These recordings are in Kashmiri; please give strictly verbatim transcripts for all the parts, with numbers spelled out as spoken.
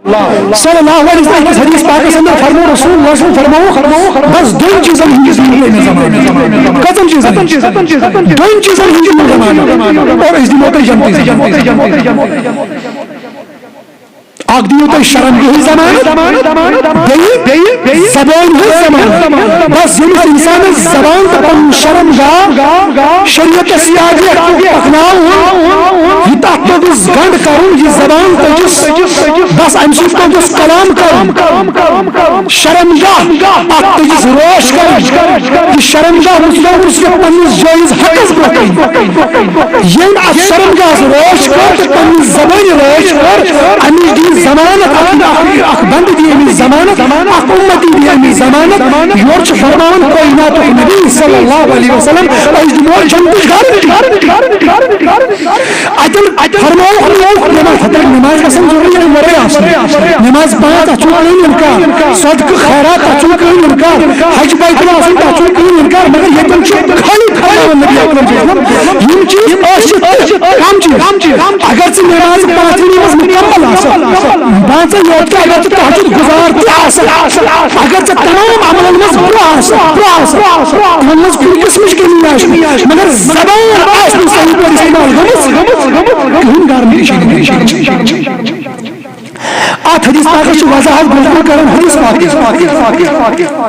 صلی اللہ علیہ وسلم کِس حدیث پاکس اندر فرمو رسول اللہ صلی اللہ علیہ وسلم فرمووُکھ، بس دۄن چیٖزن ہُنٛد یُس یِیہِ ییٚمہِ زمانہٕ۔ کٔژن چیٖزن؟ دۄن چیٖزن ہُنٛد یِیہِ زمانہٕ۔ اور أسۍ دِمو تۄہہِ جنتی زمانہٕ۔ اکھ دِیِو تُہۍ شرمگاہٕچ ضمانت، بیٚیہِ، بیٚیہِ زبٲنۍ ہٕنٛز ضمانت۔ بس ییٚمِس اِنسانس زبان تہٕ پنُن شرمگاہ شریعتس تابع پکناوُن، یہِ تتھ پٮ۪ٹھ گنٛڈ کرُن، یہِ زبان تٔجِس، بس امہِ سۭتۍ پٮ۪ٹھ گوٚژھ کلام کرُن۔ شرمگاہ اتھ تٔجِس روش کرٕنۍ، یہِ شرمگاہ مُسلمانس یتھ پننِس جٲیز حقس برونٛہہ کنہِ۔ ییٚمۍ اتھ شرمگاہس رٲچھ کٔر تہٕ پننہِ زبٲنۍ رٲچھ کٔر، أمِس دِیہِ ضمانت، اکھ، اکھ، اکھ بندٕ دِیہِ أمِس ضمانت، اکھ اُمتی دِیہِ أمِس ضمانت۔ یورٕ چھُ فرماوان کائناتُک نبی صلی اللہ علیہ وسلم، أسۍ دِمو جنتٕچ گارنٹی۔ اتٮ۪ن فرمووُکھ نہٕ، نماز، ہتن نماز گژھن ضروٗری، امہِ ورٲے آسٕنۍ۔ نماز پانٛژھ، اتھ چھُنہٕ کٕہٕنۍ انکار۔ صدقہٕ خیرات، اتھ چھُنہٕ کٕہٕنۍ انکار۔ حج بیت اللہ آسُن، تتھ چھُنہٕ کٕہٕنۍ انکار۔ مگر ییٚتٮ۪ن چھُ خٲلی فرماوان نبی اکرم صلی اللہ علیہ وسلم، یِم چیٖز ٲسِتھ تہِ کم چیٖز۔ اگر ژٕ نماز پانٛژن منٛز مکمل آسکھ، پانٛژن یوت تہِ اگر ژٕ تہجد گزار تہِ آسکھ، اگر ژٕ تمام عملن منٛز برٛونٛہہ آسکھ، برٛونٛہہ آسکھ، تِمن منٛز کُنہِ قٕسمٕچ کٔمی آسہِ نہٕ، مگر زبان آسہِ نہٕ صحیح پٲٹھۍ استعمال گٔمٕژ، کٕہٕنۍ گارنٹی چھَنہٕ۔ اتھ حدیث پاکس چھِ وضاحت بالکل کران حدیث پاک۔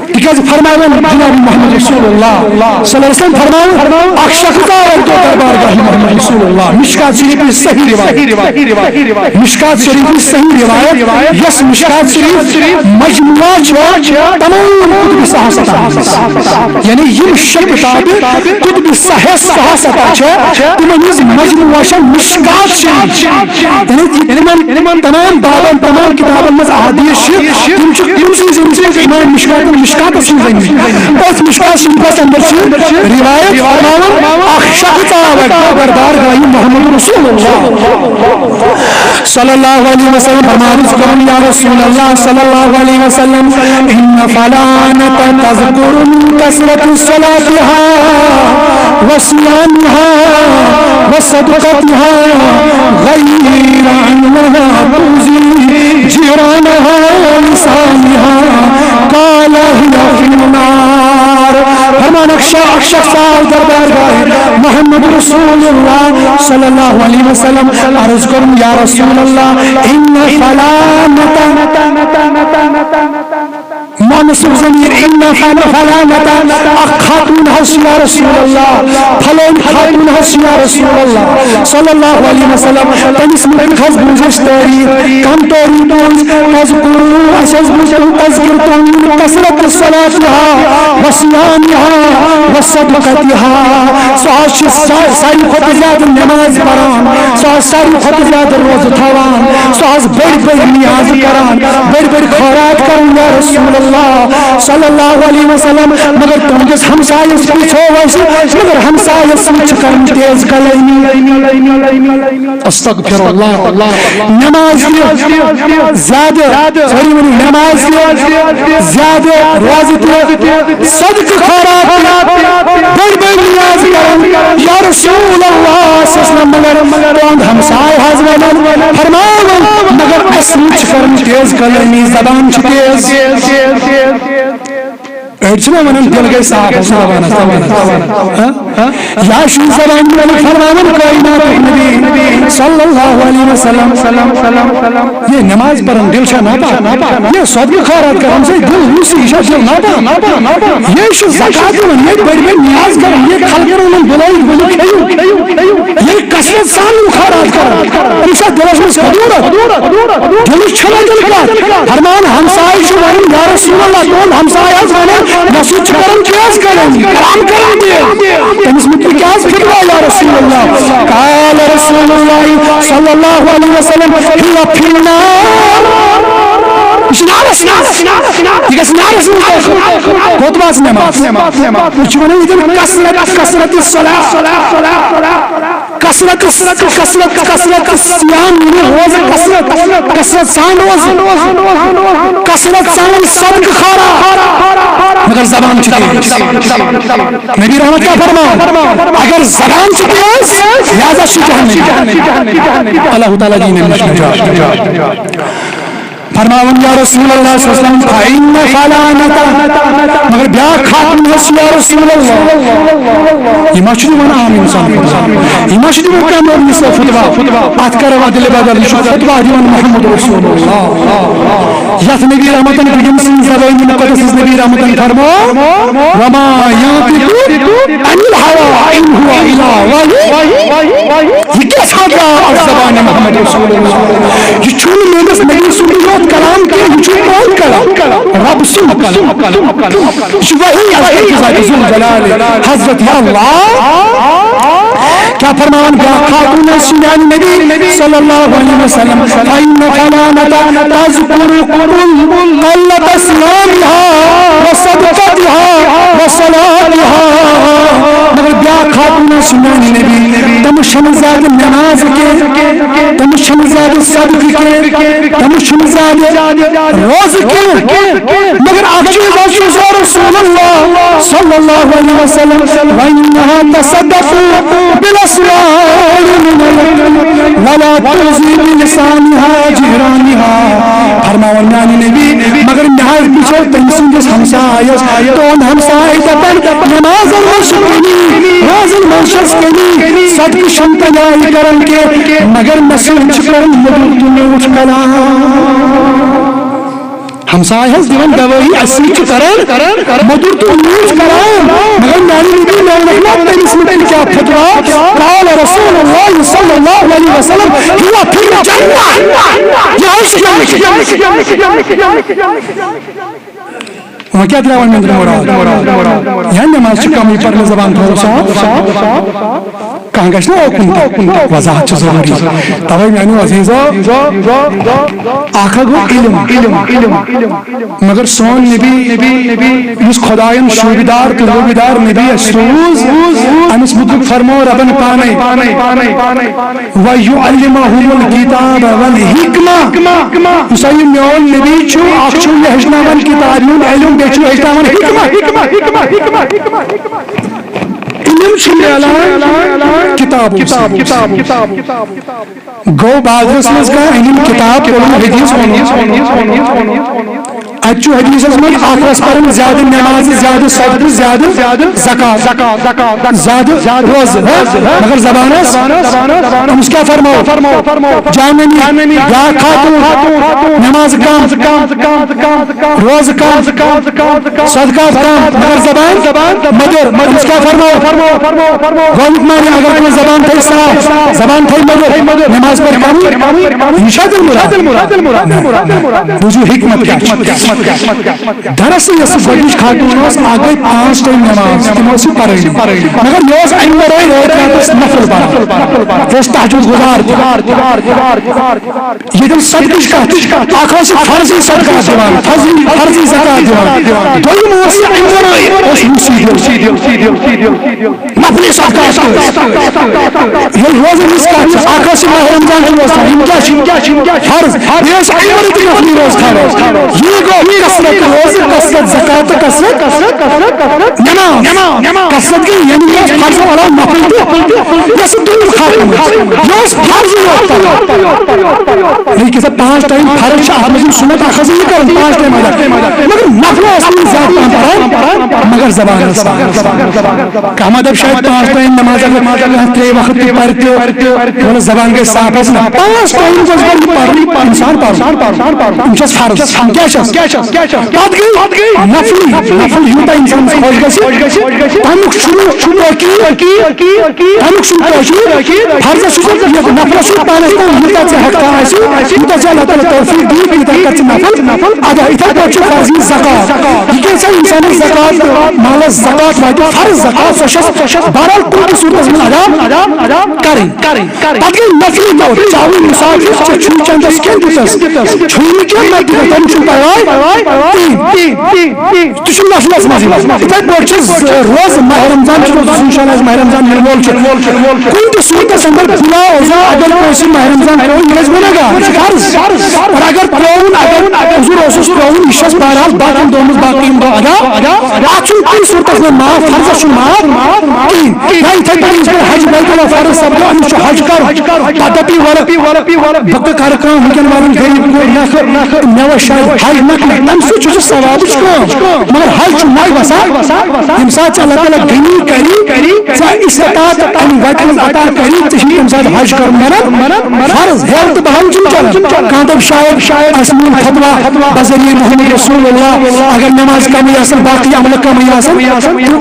تِکیازِ فرماوان جناب محمد رسول اللہ صلی اللہ علیہ وسلم فرماوان، اکھ شخص آو اکہِ دۄہ دربار گاہ محمد رسول اللہ، مشکات شریف کی صحیح روایت، مشکات شریف کی صحیح روایت، یس مشکات شریف مجموعہ چھُ تمام کتب صحاح ستاہ منٛز۔ یعنی یِم شےٚ کتابہٕ کتب صحاح ستاہ چھِ، تِمن ہٕنٛز مجموعہ چھےٚ مشکات شریف۔ یعنی تِمن تمام بابن، تمام کتابن منٛز احادیث چھِ، تِم چھِ تِم سٕنٛز، یِم چھِ امام مشکات، مشکاتس منٛز زٔمٕتۍ۔ أتھۍ مشکات شریفس اندر چھِ روایت فرماوان، اکھ شخص آو اکہِ دۄہ دربار گاہہِ محمد رسول اللہ صلی اللہ علیہ وسلم، فرماوان، عرض کرُن، یا رسول اللہ صلی اللہ علیہ وسلم، ان فلانة تذکر من کثرت صلاتها وصیامها وصدقتها غیر انها تؤذی جیرانها لسانها، قال هي فی النار۔ فرمان، اکھ شخص، اکھ شخص آو دربار گاہ محمد رسول اللہ صلی اللہ علیہ وسلم، عرض کرُن، یا رسول اللہ، ان فلانة، مؤنث ضمیر، ان فل-، فلانة، اکھ خاتون حظ چھِ یا رسول اللہ، فلٲنۍ خاتون حظ چھِ یا رسول اللہ صلی اللہ علیہ وسلم، تٔمِس مُتعلق حظ بوٗز اَسہِ تعریٖف۔ کم تعریٖف بوٗز؟ تذکر، اَسہِ حظ بوٗز تُہُنٛد تذکر تُہُنٛد کثرت صلاتها وصیامها وصدقتها۔ سُہ حظ چھُ سا-، ساروی کھۄتہٕ زیادٕ نماز پران، سُہ حظ ساروی کھۄتہٕ زیادٕ روزٕ تھاوان، سُہ حظ بٔڑۍ بٔڑۍ نیاز کران، بٔڑۍ بٔڑۍ خٲرات کران، یا رسول اللہ صلی اللہ علیہ وسلم۔ مگر تُہنٛدِس ہمسایس پرٛژھو أسۍ، مگر ہمسایس سۭتۍ چھِ کران تیز کلٲمی۔ استغفر اللہ۔ نماز تہِ زیادٕ، سٲری ؤنِو، نماز تہِ زیادٕ، روزٕ تہِ، صدقہٕ خیرات تہِ، بٔڑۍ بٔڑۍ نیاز کران۔ یا رسول اللہ صلی اللہ علیہ وسلم، مگر تُہُنٛد ہمساے حظ ونان، فرماوان، مگر اَسہِ نِش چھِ کران تیز کلٲمی، زبان چھِ تیز۔ أڑۍ چھِنہ ونان، دِل گژھِ صاف آسُن زبانس، زبانس۔ ہاں؟ ہاں؟ یا چھُ زبان مٲلِک فرماوان، کائناتُک نبی صلی اللہ علیہ وسلم۔ یہِ نماز پران دِل چھا ناپاک؟ یہِ صدقہٕ خیرات کران چھا دِل لوٗسی، یہِ چھا دِل ناپاک؟ یہِ چھُ زکات دِوان، یہِ بٔڑۍ بٔڑۍ نیاز کران، یہِ خلقن ونان، بُلٲیِو، ؤلِو، کھیٚیِو۔ ییٚلہِ کثرت سان یِم خیرات کران، أمِس چھا دِلس منٛز خطوٗرت؟ دِلس چھُنہ دِل کتھ۔ فرمان ہمسایہِ چھُ ونان، یا رسول اللہ، تُہُنٛد ہمسایہِ حظ ونان، مےٚ سۭتۍ چھُ کران تیز کلٲمی، کلام کران تیز۔ تٔمِس مُتعلق کیٛاہ حظ فتویٰ یا رسول اللہ؟ قال رسول اللہ صلی اللہ علیہ وسلم، هي في النار۔ یہِ چھُ نارس منٛز۔ یہِ گژھِ نارس منٛز دٲخل۔ کوٚت واژِ نماز؟ یہِ چھُ ونان، یہِ گٔے کثرت، کثرت الصلاة۔ کثرت، کثرت، کثرت صیام، یعنی روزٕ کثرت، کثرت سان روزٕ، کثرت سان صدقہٕ خیرات، مگر زبان چھِ تیز۔ نبی رحمت کیٛاہ فرمان؟ اگر زبان چھِ تیز، لہذا چھُ جہنمی۔ اللہ تعالیٰ دِیِن اَمہِ نِش نجات۔ فرماوان، یا رسول اللہ صلی اللہ علیہ وسلم، فإن فلانة، مگر بیاکھ خاتون حظ چھِ، یا رسول اللہ۔ یہِ ما چھُ دِوان عام اِنسان فتوا؟ یہِ ما چھُ دِوان کانٛہہ مولوی صٲب فتوا؟ اَتھ کَرو اَدلہِ بدل، یہِ چھُ فتوا دِوان محمد رسول اللہ۔ یَتھ نبی رحمتن، بہٕ دِمہٕ سٕنٛز زبٲنۍ مُقدس نبی رحمتن فرمو، وما ينطق عن الهوى إن هو إلا وحي۔ یہِ کیٛاہ چھا درٛاو اَتھ زبانہِ محمد رسول اللہ؟ یہِ چھُنہٕ میٲنِس نبی سُنٛدُے یوت کلام کینٛہہ، یہِ چھُ میون کلام، رب سُنٛد کلام۔ یہِ چھُ وحی از ذات ذوالجلال حضرت اللہ۔ کیٛاہ فرماوان بیٛاکھ خاتون حظ چھِ میانہِ نبی صلی اللہ علیہ وسلم، فإن فلانة تذكر قلة صيامها وصدقتها وصلاتها۔ مگر بیٛاکھ خاتون حظ چھِ میانہِ نبی، تٔمِس چھَنہٕ زیادٕ نماز کینٛہہ، تٔمِس چھَنہٕ زیادٕ صدقہٕ کینٛہہ، تٔمِس چھُنہٕ زیادٕ روزٕ کینٛہہ۔ مگر اکھ چیٖز حظ چھُ، یا رسول اللہ صلی اللہ علیہ وسلم، وإنها تصدق بالأسرار من الحق ولا تؤذي بلسانها جيرانها۔ فرماوان میانہِ نبی، مگر مےٚ حظ وٕچھو تٔمۍ سٕنٛدِس ہمسایس، تُہُنٛد ہمسایہِ دپان، نمازن منٛز چھِ کمی، روزن منٛز چھس کمی، صدقہٕ چھُنہٕ تیار کران کینٛہہ، مگر مےٚ سۭتۍ چھُ کران مٔدُر تہٕ میوٗٹھ کلام۔ ہمسایہِ حظ دِوان گوٲہی، اَسہِ سۭتۍ چھُ کران مٔدُر تہٕ میوٗٹھ کلام، مگر میانہِ نبی، مےٚ ووٚنُکھ نا تٔمِس مُتعلِق کیٛاہ فتوا؟ قال رسول اللہ صلی اللہ علیہ وسلم، هو في الجنة۔ یہِ حظ چھُ جنتٕچ۔ وۄنۍ کیٛاہ درٛاو وۄنۍ میون مراد؟ یا نماز چھِ کمٕے پرنہٕ، زبان تھاوو صاف۔ کانٛہہ گژھِ نا اوکُن تہِ وضاحت چھِ ضروٗری۔ توے میانیو عزیزو، اکھ ہا گوٚو علم، مگر سون نبی، یُس خداین شوٗبدار تہٕ لوٗبدار نبی اَسہِ سوٗز، أمِس مُتعلق فرمو ربن پانے، وَيُعَلِّمَهُمُ الْكِتَابَ وَالْحِكْمَةَ۔ یُس ہا یہِ میون نبی چھُ، اکھ چھُ یہِ ہیٚچھناوان کِتابہِ ہُنٛد علم، بیٚیہِ چھُ ہیٚچھناوان حِکمت۔ علم چھُ میلان کِتابو سۭتۍ۔ گوٚو بازرس منٛز کانٛہہ علم، کِتاب پوٚرمُت، حدیث ووٚنمُت۔ اتہِ چھُ حدیثس منٛز اکھ اوس پران زیادٕ نماز، زیادٕ صدقہٕ، زیادٕ زکات، زیادٕ روزٕ، مگر زبانس أمِس کیٛاہ فرموو؟ جاننی، یا خاتون، نماز کم، روزٕ کم، صدقات کم، مگر زبان مٔدٕر۔ أمِس کیٛاہ فرموو؟ گوٚو حُکمانٕے، اگر کانٛہہ زبان تھایہِ صاف، زبان تھایہِ مٔدٕر، نماز پرِ کم، یہِ چھا دِل مراد؟ بوٗزِو حِکمت کیٛاہ چھِ۔ دراصل یۄس سۄ گۄڈٕنِچ خاتون ٲس، اکھ گٔے پانٛژھ ٹایم نماز، تِم ٲس یہِ پرٲنی۔ مگر یہِ اوس امہِ ورٲے رٲتۍ راتس نفل پران۔ یہِ اوس تہجد گزار تہِ۔ ییٚتٮ۪ن صدقٕچ کتھ، اکھ اوس یہِ فرضی صدقات دِوان، فرضی، فرضی زکات دِوان۔ دوٚیِم اوس یہِ امہِ ورٲے اوس یہِ سیٖدھے۔ نفلی صدقات تہِ ٲسۍ۔ ییٚلہِ روزن ہٕنٛز کتھ چھِ، اکھ ٲس یہِ ماہِ رمضان چھُ روزان، یِم کیٛاہ چھِ؟ فرض۔ بیٚیہِ ٲسۍ اَمہِ ورٲے تہِ نفلی روزٕ تھاوان۔ یہِ گوٚو کثرت روزٕ، کثرت زکات تہٕ کثرت نماز۔ کثرت گٔے یعنی یہِ اوس فرضو علاوٕ نفل تہِ، یۄس یہِ دوٗر خاتون ٲس۔ یہِ اوس فرض یوت پران۔ یہِ کہِ سا پانٛژھ ٹایم فرض چھِ، اَتھ منٛز یِم سُنت اکھ ٲسٕے یہِ کران، پانٛژھ ٹایم ادا۔ مگر نفل اوس نہٕ زیادٕ پہم پران، مگر زبان ٲس صاف۔ کانٛہہ ما دَپہِ شاید پانٛژھ ٹایم نماز اگر کانٛہہ ترٛےٚ وقت تہِ پرِ تہِ، مطلب زبان گژھِ صاف آسٕنۍ۔ پانٛژھ ٹایم گژھِ گۄڈٕ یہِ پَرُن، اِنسان پَرُن۔ یِم چھِ اَسہِ فرض۔ یِم کیٛاہ چھِ اَسہِ؟ پَتہٕ گٔے نفلی۔ نفل یوٗتاہ اِنسانَس خۄش گژھِ، تَمیُک چھُنہٕ توقیٖد، تَمیُک چھُنہٕ توقیٖد۔ فرضس چھُ یَتھ نفلس چھُ پانَس تام، یوٗتاہ ژےٚ ہٮ۪کتھ آسہِ، یوٗتاہ ژےٚ اللہ تعالیٰ توفیٖق دِیہِ، تیوٗتاہ کر ژٕ نفل ادا۔ یِتھَے پٲٹھۍ چھُ فرض یہِ زکات۔ یہِ کیٛاہ چھےٚ اِنسانَس زکات، مالَس زکات واتہِ فرض زکات، سۄ چھَس بہرحال کُنہِ تہِ صوٗرتَس منٛز ادا کرٕنۍ۔ پتہٕ گٔے نفلی طور، چاوٕے مسافر، ژےٚ چھُے چندس کینٛہہ دِتس، چھُے نہٕ کینٛہہ نہ دِتس، تَمیُک چھُنہٕ پرواے کِہیٖنۍ۔ تہِ چھُ نفلس منٛز یِوان۔ یِتھَے پٲٹھۍ چھِ ز-، روزٕ ماہِ رمضان چھُ روزٕ، انشاءاللہ ماہِ رمضان یِنہٕ وول چھُ۔ کُنہِ تہِ صوٗرتس اندر بلا عذر اگر کٲنٛسہِ ماہِ رمضان ترٛوو، یہِ گژھِ گُناہگار، یہِ چھُ فرض۔ اور اگر ترٛووُن، اگر عذر اوسُس ترٛووُن، یہِ چھَس بہرحال باقین دۄہن منٛز باقی یِم دۄہ ادا۔ اَتھ چھُنہٕ کُنہِ صوٗرتس منٛز معاف، فرضس چھُنہٕ معاف کِہیٖنۍ۔ یا یِتھَے پٲٹھۍ یِتھ پٲٹھۍ حج بیت اللہ فرض سپدیو، أمِس چھُ حج کَرُن، پتہٕ دَپہِ وَلہٕ بہٕ تہِ کَرٕ کٲم، وٕنکٮ۪ن واتن غریٖب کورِ نکھٕ، مےٚ وَس شاید حج نکھٕ، تَمہِ سۭتۍ چھُ سُہ ثوابٕچ کٲم۔ مگر حج چھُ وۄنۍ وَسان، ییٚمہِ ساتہٕ ژےٚ اللہ تعالیٰ غنی کَری، ژےٚ استطاعت اَمہِ وَتہِ ہٕنٛز عطا کَری، ژےٚ چھُنہٕ تَمہِ ساتہٕ حج کَرُن بَنان فرض۔ ہیٚلتھ بہم چھُنہٕ چلان۔ کانٛہہ دَپہِ شاید اَسہِ میون فتوا بذریعہ محمد رسول اللہ، اگر نماز کمٕے آسن، باقٕے عملہٕ کمٕے آسن،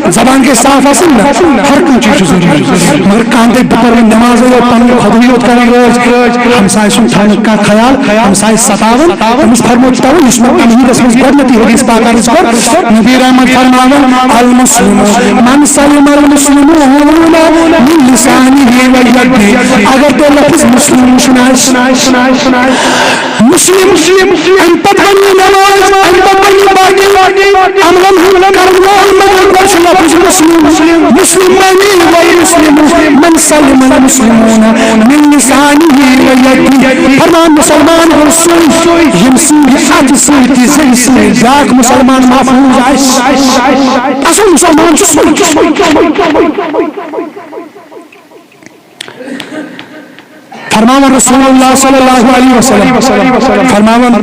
تہٕ زبان گژھِ صاف آسٕنۍ نا، ہر کانٛہہ چیٖز چھُ ضروٗری۔ مگر کانٛہہ دَپہِ بہٕ پَرٕ وۄنۍ نمازٕے یوت، پَنُن خۄدٕے یوت کران رٲچھ، ہمسایہِ سُنٛد تھاونہٕ کانٛہہ خیال، ہمسایہِ ستاوان، أمِس فرموو تَوَے، یُس مےٚ تمہیٖدَس منٛز گۄڈٕنیتھٕے حدیث پاک عرض کوٚر، نبی رحمت فرماوان، المسلم من سلم المسلمون من لسانه و یده۔ اگر تۄہہِ لفظ مسلم وٕچھُن آسہِ، مسلم، مسلم، اَمہِ پتہٕ وَنہِ نماز، اَمہِ پتہٕ وَنہِ باقی عملن ہُنٛد کرن وول، مگر گۄڈٕ چھُ لفظ مسلم۔ مسلم معنی و مسلم من سلم المسلمون من لسانه و یده۔ فرمان مسلمان گوٚو سُے، ییٚمہِ سٕنٛدِ اَتھٕ سۭتۍ تہِ زیٚیہِ سۭتۍ بیٛاکھ مسلمان محفوظ آسہِ۔ اصل مسلمان چھُ سُے۔ فرماوان رسول اللہ صلی اللہ علیہ وسلم، فرماوان،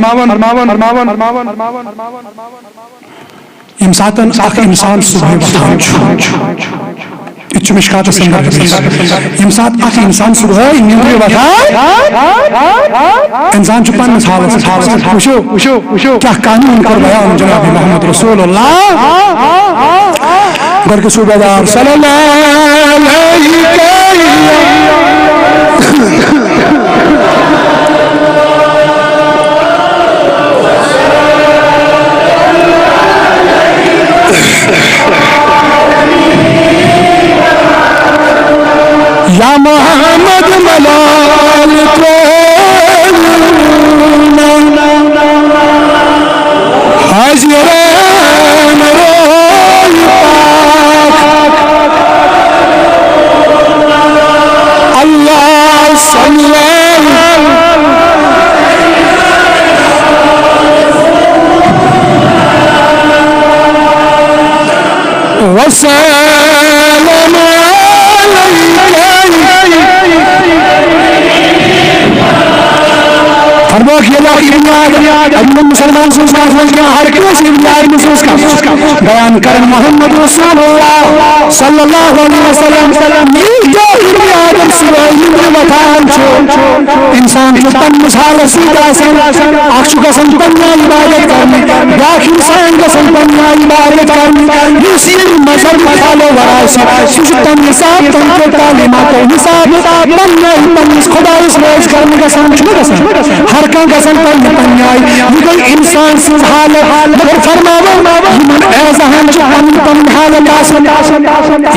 ییٚمہِ ساتہٕ اکھ انسان صبحٲے وۄتھان چھُ، یہِ تہِ چھُ مشکاتس اندر حدیث، ییٚمہِ ساتہٕ اکھ انسان صبحٲے نیٚنٛدرِ وۄتھان، انسان چھُ پننِس حالس، وٕچھِو، وٕچھِو، وٕچھِو، کیٛاہ قانون کوٚر بیان جناب محمد رسول اللہ۔ گۄڈٕ گژھو بیدار صلی اللہ علیہ۔ یا محمد ملال ترٛووُن حاضرن روی پاک۔ اللہ صلی وسلم علیک۔ فرمووُکھ، ییٚلہِ اکھ ابن آدم، ابن مسلمان سٕنٛز کتھ منٛز کینٛہہ ہر کٲنٛسہِ ابن آدم سٕنٛز کتھ بیان کرن محمد رسول اللہ صلی اللہ علیہ وسلم، ییٖتیٛاہ ابن آدم صبحٲے نیٚنٛدرِ وۄتھان چھُ، انسان چھُ پننِس حالس سۭتۍ آسان۔ اکھ چھُ گژھان پننہِ عبادت کرنہِ، بیٛاکھ انسان گژھان پننہِ عبادت کرنہِ۔ یُس ییٚمہِ مذہبُک فالوور آسہِ، سُہ چھُ تمہِ حساب، تمہِ کیو تعلیماتو حساب پننہِ، پننِس خۄدایس رٲضۍ کرنہِ گژھان، چھُنہ گژھان؟ ہر کانٛہہ گژھان پننہِ پننہِ آیہِ۔ یہِ گٔے انسان سٕنٛز حالت۔ مگر فرماوان، یِمن اعضاہن چھِ پنٕنۍ پنٕنۍ حالت آسان۔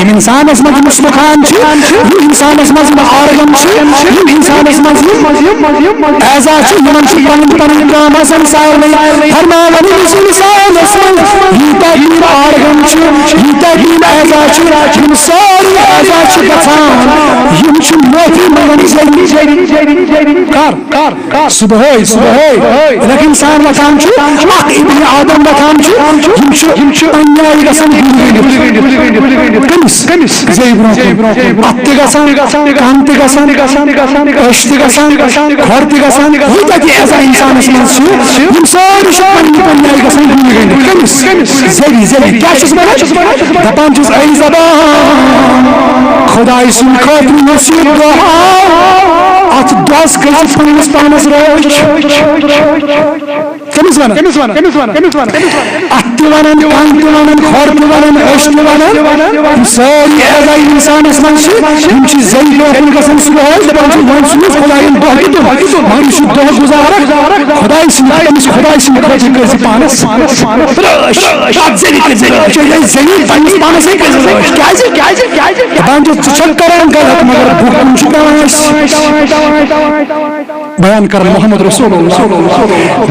یِم انسانس منٛز یِم سُکھان چھِ، یِم انسانس منٛز یِم آرگن چھِ، یِم انسانس منٛز یِم اعضا چھِ، یِمن چھِ پنٕنۍ پنٕنۍ کٲم آسان سارنٕے۔ فرماوان، ییٚمِس انسانس منٛز ییٖتیٛاہ تہِ یِم آرگن چھِ، ییٖتیٛاہ تہِ یِم اعضا چھِ، یِم سٲری اعضا چھِ گژھان، یِم چھِ معٲفی منٛگان ذٔریعہٕ۔ کر؟ صبحٲے، صبحٲے ییٚلہِ اکھ انسان وۄتھان چھُ، اکھ ابن آدم وۄتھان چھُ، یِم چھِ، یِم چھِ پننہِ آیہِ گژھان گُلۍ گٔنٛڈِتھ۔ کٔمِس؟ کٔمِس؟ زیٚیہِ برونٛہہ کُن۔ اَتھٕ تہِ گژھان، کَن تہِ گژھان، أچھ تہِ گژھان، کھۄر تہِ گژھان، یوٗتاہ تہِ اعضا انسانس منٛز چھِ، یِم سٲری چھِ پننہِ پننہِ آیہِ گژھان گُلۍ گٔنٛڈِتھ۔ کٔمِس؟ زیٚوِ، زیٚوِ۔ کیٛاہ چھُس وَنان؟ دَپان چھُس، اے زبان، خۄداے سٕنٛدِ خٲطرٕ یُس یہِ دۄہ آو، اَتھ دۄہس کٔرۍ زِ پننِس پانس رٲچھ۔ کٔمِس وَنان؟ کٔمِس وَنان؟ کٔمِس وَنان؟ کٔمِس وَنان؟ اَتھٕ تہِ وَنان، کَن تہِ وَنان، کھۄر تہِ وَنان، أچھ تہِ وَنان، یِم سٲری اعضاء اِنسانَس منٛز چھِ، یِم چھِ زَنہِ برونٛہہ کُن گژھان صُبحٲے، دَپان چھِ، وۄنۍ سوٗز خۄدایَن دۄہ تہِ دیُن، مگر یہِ چھُ دۄہ گُزاران خۄداے سٕنٛدِ، تٔمِس خۄداے سٕنٛدِ خٲطرٕ کٔرۍ زِ پانَس رٲچھ، اَتھ زَنہِ کٔرۍ زِ رٲچھ، ییٚلہِ زَنہِ پنٛنِس پانَسٕے کٔرۍ زِ رٲچھ۔ کیٛازِ؟ کیٛازِ؟ کیٛازِ؟ دَپان چھِ، ژٕ چھَکھ کَران غلط، مگر برونٛہہ کُن چھُ پٮ۪وان اَسہِ۔ بیان کرن محمد رسول اللہ،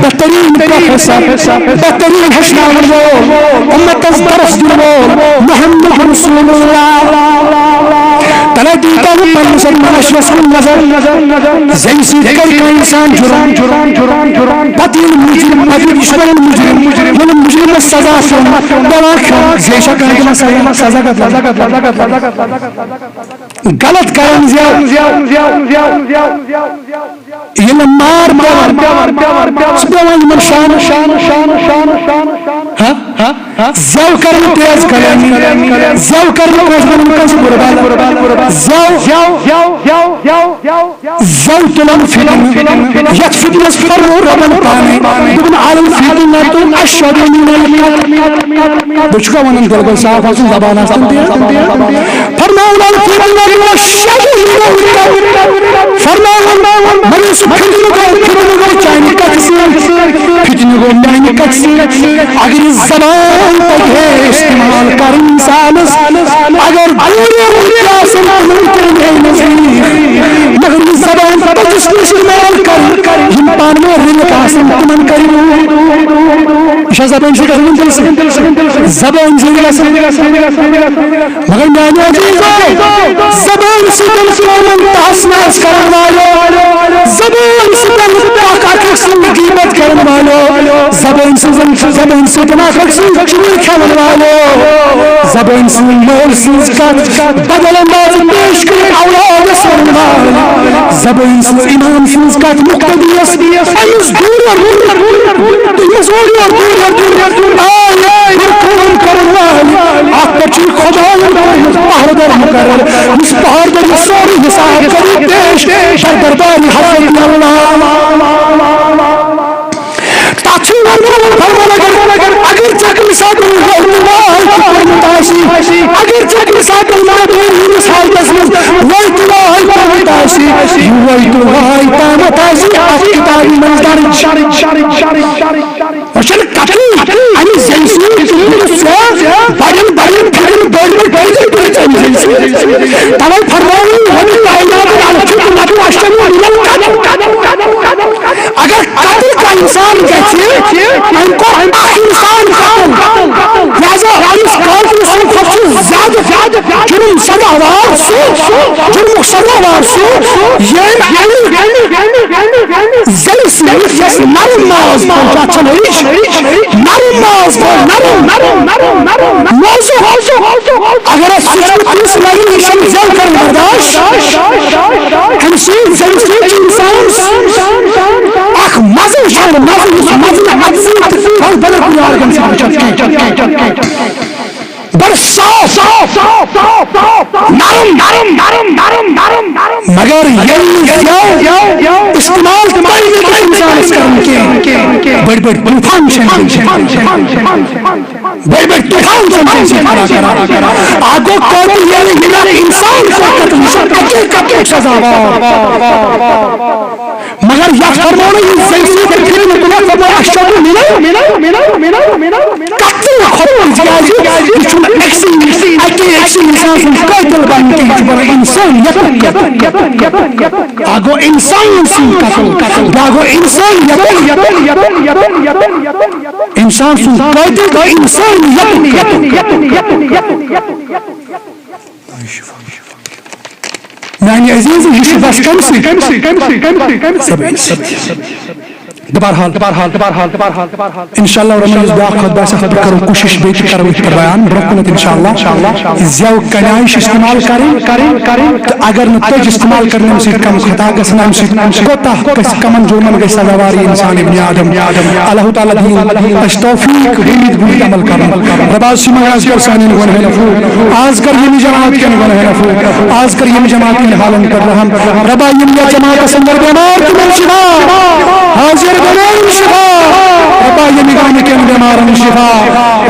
بہترین پروفیسر، بہترین ہیٚچھناون وول، امتس درس دِن وول محمد رسول اللہ۔ انا دیتا ہوں پننِس اَتھ معاشرس کُن نظر، زَنہِ سۭتۍ کرِ کانٛہہ اِنسان جُرم، پتہٕ ییٚلہِ مُجرِم، پتہٕ ییٚلہِ یہِ چھُ وَنان مُجرِم، ییٚلہِ مُجرِمس سزا چھُ پٮ۪وان کھیوٚن، زے چھا کانٛہہ دِوان سزا، سزا کتھ لگان؟ غلط کران زیو، ییٚلہِ مار پٮ۪وان، سُہ پٮ۪وان یِمن شان، شان، شان، شان، شان، ہاں؟ زیو کرنہٕ تیز کلامی، زیو کرنہٕ کٲنٛسہِ وَنُن کٲنٛسہِ بُرٕ بَلہٕ، زیو، زیو تُلان فتنہٕ، یَتھ فتنس فرمو رۄبن پانے، دوٚپُن، "الفتنة أشد من القتل۔" بہٕ چھُکھا وَنان دِل گوٚو صاف آسُن، زبان آسہِ تِم تیز۔ فرماوُن، "الفتنة أشد من القتل۔" فرماوُن، مگر سُہ فتنہٕ گوٚو، فتنہٕ گوٚو چانہِ کتھِ سۭتۍ، فتنہٕ گوٚو میانہِ کتھِ سۭتۍ۔ اگر یہِ زبان تگہِ ہے استعمال کرٕنۍ اِنسانس، اگر دوٗرے روٗدۍ آسن تِمن کرن ہے نزدیٖک، مگر یہِ زبان تٔمِس نہٕ استعمال کرٕنۍ، یِم پانہٕ ؤنۍ رٔلِتھ آسن تِمن کرِ روٗد۔ یہِ چھا زبٲنۍ سۭتۍ گژھان کِنہٕ دِلہٕ سۭتۍ؟ زبٲنۍ سۭتۍ گژھان۔ مگر میانیو عزیزو، زبان سۭتۍ قومن تحس نحس کرن والو، زبان سۭتۍ اکھ اکھ سٕنز غیبت کرن والو، زبان سۭتۍ، زبان سۭتۍ اکھ اکھ سٕنز چُغل کھٮ۪ون والو، زبان سۭتۍ مول سٕنز کتھ بدل انداز پیش کٔرِتھ اولادس ونن والو، زبان سۭتۍ امام سٕنز کتھ مقتدیس أمِس دوٗر، دوٗر، دوٗر، دوٗر، دوٗر، دوٗر، دوٗر، دوٗر، آے، آے، برکون کرن وول۔ اتھ پٮ۪ٹھ چھُ خدایَن کوٚرمُت پہرٕ دار مقرر، یُس پہرٕ دار یہِ سورُے حساب کرِ پیش در دربارِ حضرت اللہ۔ تتھ چھُ ونان، فرمان، اگر، اگر ژےٚ کُنہِ ساتہٕ وۄتھ تہٕ واے تہِ کوٚرمُت آسی، اگر ژےٚ کُنہِ ساتہٕ نبی ییٖتِس حالتس منٛز وۄتھ تہٕ واے کوٚرمُت آسی، یہِ وۄتھ تہٕ واے تامتھ آسی اتھ کتابہِ منٛز درج۔ وۄنۍ چھَنہٕ کَتھٕے، اَمہِ زَنہِ سۭتۍ چھُ پوٗرٕ سیاہ بَڑٮ۪ن بَڑٮ۪ن پھِرن بٔڑۍ بٔڑۍ پھِرن پھِرن اَمہِ زَنہِ سۭتۍ۔ تَوَے فرماوُن، وَمِن کائنات الفتنة أشد من القتل۔ اگر قتل کانٛہہ اِنسان گژھِ، أمۍ کوٚر اَکھ اِنسان قتل، لہذا أمِس قاتل سٕنٛدِ کھۄتہٕ چھُ زیادٕ جُرم سزا وار سُہ، جُرمُک سزا وار سُہ، ییٚمۍ اَمہِ زَنہِ سۭتۍ یۄس نرم ماز پٲٹھۍ، اَتھ چھَنہٕ رِش، نرم ماز پٲٹھۍ، نرم، نرم، نرم، نرم، نازُک۔ اگر اَسہِ سُہ چھُ تِژھ لَگہِ، یہِ چھَنہٕ زٮ۪و کَران برداش۔ اَمہِ سۭتۍ زَنہِ سۭتۍ چھُ اِنسان اَکھ مَزٕ وٕچھان، مَزٕ، یُس مَزٕ نہٕ اَتہِ سۭتۍ تہِ پھل بدل کُنہِ organ سۭتۍ وٕچھان کینٛہہ۔ بڑٕ صاف، صاف، صاف، صاف، صاف، نرم، نرم، نرم، نرم، نرم، نرم۔ مگر ییٚلہِ نہٕ زیو استعمال تہِ پَزِ نہٕ أکِس اِنسانَس کَرُن کینٛہہ۔ بٔڑۍ بٔڑۍ طوٗفان چھِ اَمہِ سۭتۍ۔ بٔڑۍ بٔڑۍ طوٗفان چھِ اَمہِ سۭتۍ کھڑا کران۔ اَکھ گوٚو قٲتِل، ییٚلہِ یہِ اِنسان چھُ قتل، یہِ چھُ اَکے قتلُک سزاوار۔ مگر یتھ فرموو نہٕ یہِ زٔنۍ سۭتۍ تہِ پھِرِ نہٕ کُنہِ، فرموو، "اشد من القتل" کھۄتہٕ، تِکیازِ یہِ چھُنہٕ أکسٕے، اَکے أکسٕے اِنسان سُنٛد قٲتِل بنُن کینٛہہ، یہِ چھُ بنان اِنسٲنیتُک قتل۔ اکھ گوٚو اِنسان سُنٛد قتل، بیٛاکھ گوٚو اِنسٲنیتُک۔ اِنسان سُنٛد قٲتِل تہٕ اِنسٲنیتُک قتل۔ میانہِ عزیز، یہِ چھُ بس کمسٕے، کمسٕے، کمسٕے، کمسٕے، کمسٕے، کمسٕے۔ تہٕ بہرحال، تہٕ بہرحال، تہٕ بہرحال، تہٕ بہرحال، تہٕ بہرحال، انشاءاللہ رحمان، یُس بیٛاکھ خطبہٕ آسہِ، اتھ پٮ۪ٹھ کرو کوٗشش بیٚیہِ تہِ کرو یِتھ پٲٹھۍ بیان برٛونٛہہ کُنتھ انشاءاللہ۔ زٮ۪و کمہِ آیہِ چھِ استعمال کرٕنۍ، کرٕنۍ، کرٕنۍ، تہٕ اگر نہٕ تٔج استعمال کرنہٕ، امہِ سۭتۍ کم خطا گژھن، امہِ سۭتۍ کوتاہ گژھِ، کمن جرمن گژھِ سزاوار یہِ انسان ابن آدم۔ اللہ تعالیٰ دِیِن اَسہِ توفیق، دِیِن اَسہِ توفیق عمل کرنُک۔ ربا، آز چھِ منٛگان، آز کر سانٮ۪ن گۄنہَن عفو، آز کر ییٚمہِ جماعت کٮ۪ن گۄنہَن عفو، آز کر ییٚمہِ جماعت کٮ۪ن حالن پٮ۪ٹھ رحم۔ ربا، یِم یَتھ جماعتس اندر بٮ۪مار، تِمن شفا۔ حاضر بٮ۪مارن شفا۔ ربا، ییٚمہِ گامہٕ کٮ۪ن بٮ۪مارن شفا۔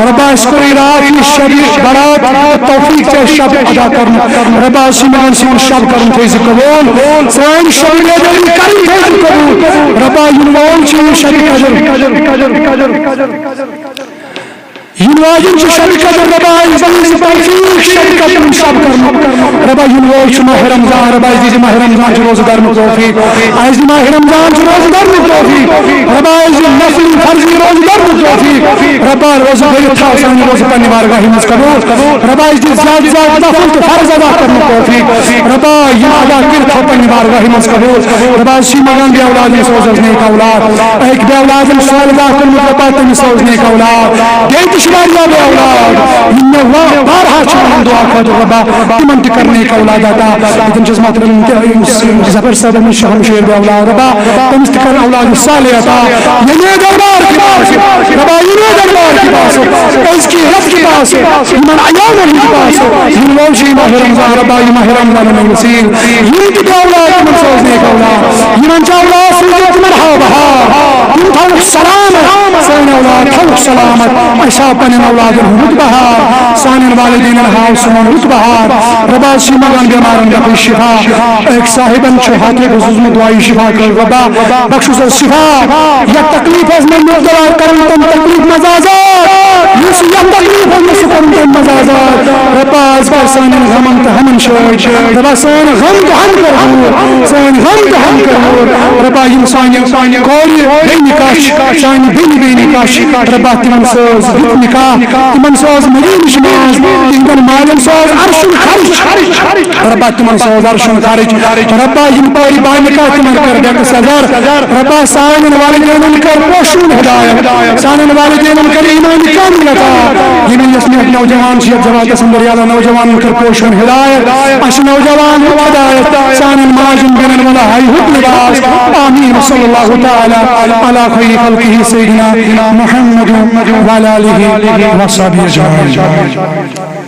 ربا، أسۍ کوٚرُے راتھ یہِ شب برات، توفیق ژےٚ شب ادا کرنُک۔ ربا، سُہ یِمن سون شب کرُن تھٲیزِ قبول، سٲنۍ شب بیدٲری کرٕنۍ تھٲیزِ قبول۔ ربا، یِنہٕ وول چھُ یہِ شب قدر۔ یِنہٕ واجٮ۪ن چھِ شب قدر، ربا، اَسہِ دِیِو توفیق شب قدر شب کرنُک۔ ربا، یِنہٕ وول چھُ ماہِ رمضان، ربا، اَسہِ دِیِو ماہِ رمضان چہِ روزٕ درنُک توفیق۔ اَسہِ دِ ماہِ رمضان چہِ روزٕ درنُک توفیق۔ ربا، اَسہِ دِ نفلی فرضی روزٕ درنُک توفیق۔ رۄبا، روزٕ کٔرِتھ تھاو سانہِ روزٕ پننہِ بارگاہہِ منٛز قبول۔ رۄبا، أسۍ دِ زیادٕ زیادٕ نفل تہٕ فرض ادا کرنُک توفیق۔ رۄبا، یِم ادا کٔرِتھ تھاو پننہِ بارگاہہِ منٛز قبول۔ رۄبا، أسۍ چھِ منگان بے اولادن سوز اَسہِ نیک اولاد۔ أکۍ بے اولادن سوال ادا کوٚرمُت، رۄبا، تٔمِس سوز نیک اولاد۔ بیٚیہِ تہِ چھِ واریاہ بے اولاد، یِم مےٚ وا-، بارہا چھِ وَنان دُعا خٲطرٕ، رۄبا، تِمن تہِ کر نیک اولاد عطا۔ ییٚتٮ۪ن چھُس محترم ظفر صٲب، أمِس چھُ ہمشیر بے اولاد، رۄبا، تٔمِس تہِ کر اولاد صالح عطا۔ ییٚمے دربار کہِ پاسہٕ، رۄبا، ییٚمے دربار کہِ پاسہٕ، أزکہِ رٮ۪تہٕ کہِ پاسہٕ، یِمن ایامن ہٕنٛدِ پاسہٕ، یِم لوگ چھِ یہِ ماہِ رمضان، رۄبا، یہِ ماہِ رمضان وسیٖل، یِم تہِ بے اولاد، تِمن سوز نیک اولاد۔ یِمن چھِ اولاد سوٗزمٕتۍ، تِمن ہاو بہار۔ یِم تھاوُکھ سلامت، سٲنۍ اولاد تھاوُکھ سلامت۔ اَسہِ ہاو پنٕنٮ۪ن اولادن ہُنٛد بہار، سانٮ۪ن والدینن ہاو سون رُت بہار۔ رۄبا، أسۍ چھِ منگان بٮ۪مارن دَپُن شفا۔ أکۍ صاحبن چھُ ہتھ رۄپیہِ سوٗزمُت دُعایہِ شفا خٲطرٕ۔ رۄبا، بخشُس حظ شفا۔ یتھ تکلیفس منٛز مبتلا کرن تِم تکلیف منٛز آزاد۔ یُس یتھ تکلیفس منٛز سُہ کرن تِم منٛز آزاد۔ رۄبا، آز کر سانٮ۪ن غمن تہٕ ہمن شٲدۍ۔ رۄبا، سٲنۍ غم تہٕ ہم کر دوٗر۔ سٲنۍ غم تہٕ ہم کر دوٗر۔ رۄبا، یِم سانہِ کورِ بے نکاح چھِ، سانہِ بیٚنہِ بے نکاح چھِ، رۄبا، تِمن سوز رُت نکاح، تِمن سوز مدینٕچ ماز، تِہنٛدٮ۪ن مالٮ۪ن سوز عرشُن خرٕچ۔ رۄبا، تِمن سوز عرشُن خرٕچ۔ رۄبا، یِم کورِ با نکاح، تِمن کر بے سزار۔ رۄبا، سانٮ۪ن والدینن کر پوشون ہدایت، سانٮ۪ن والدینن کر ایمان کامل عطا۔ یِم یۄس مےٚ نوجوان چھِ یتھ جماعتس اندر، یا اللہ، نوجوانن کر پوشون ہدایت۔ اَسہِ نوجوان ہدایت، سانٮ۪ن ماجن بیٚنٮ۪ن وَلہٕ ہاے ہُک لباس۔ آمین۔ وصلی اللہ تعالی علی خیر خلقہ سیدنا محمد وعلی آلہ وصحبہ اجمعین۔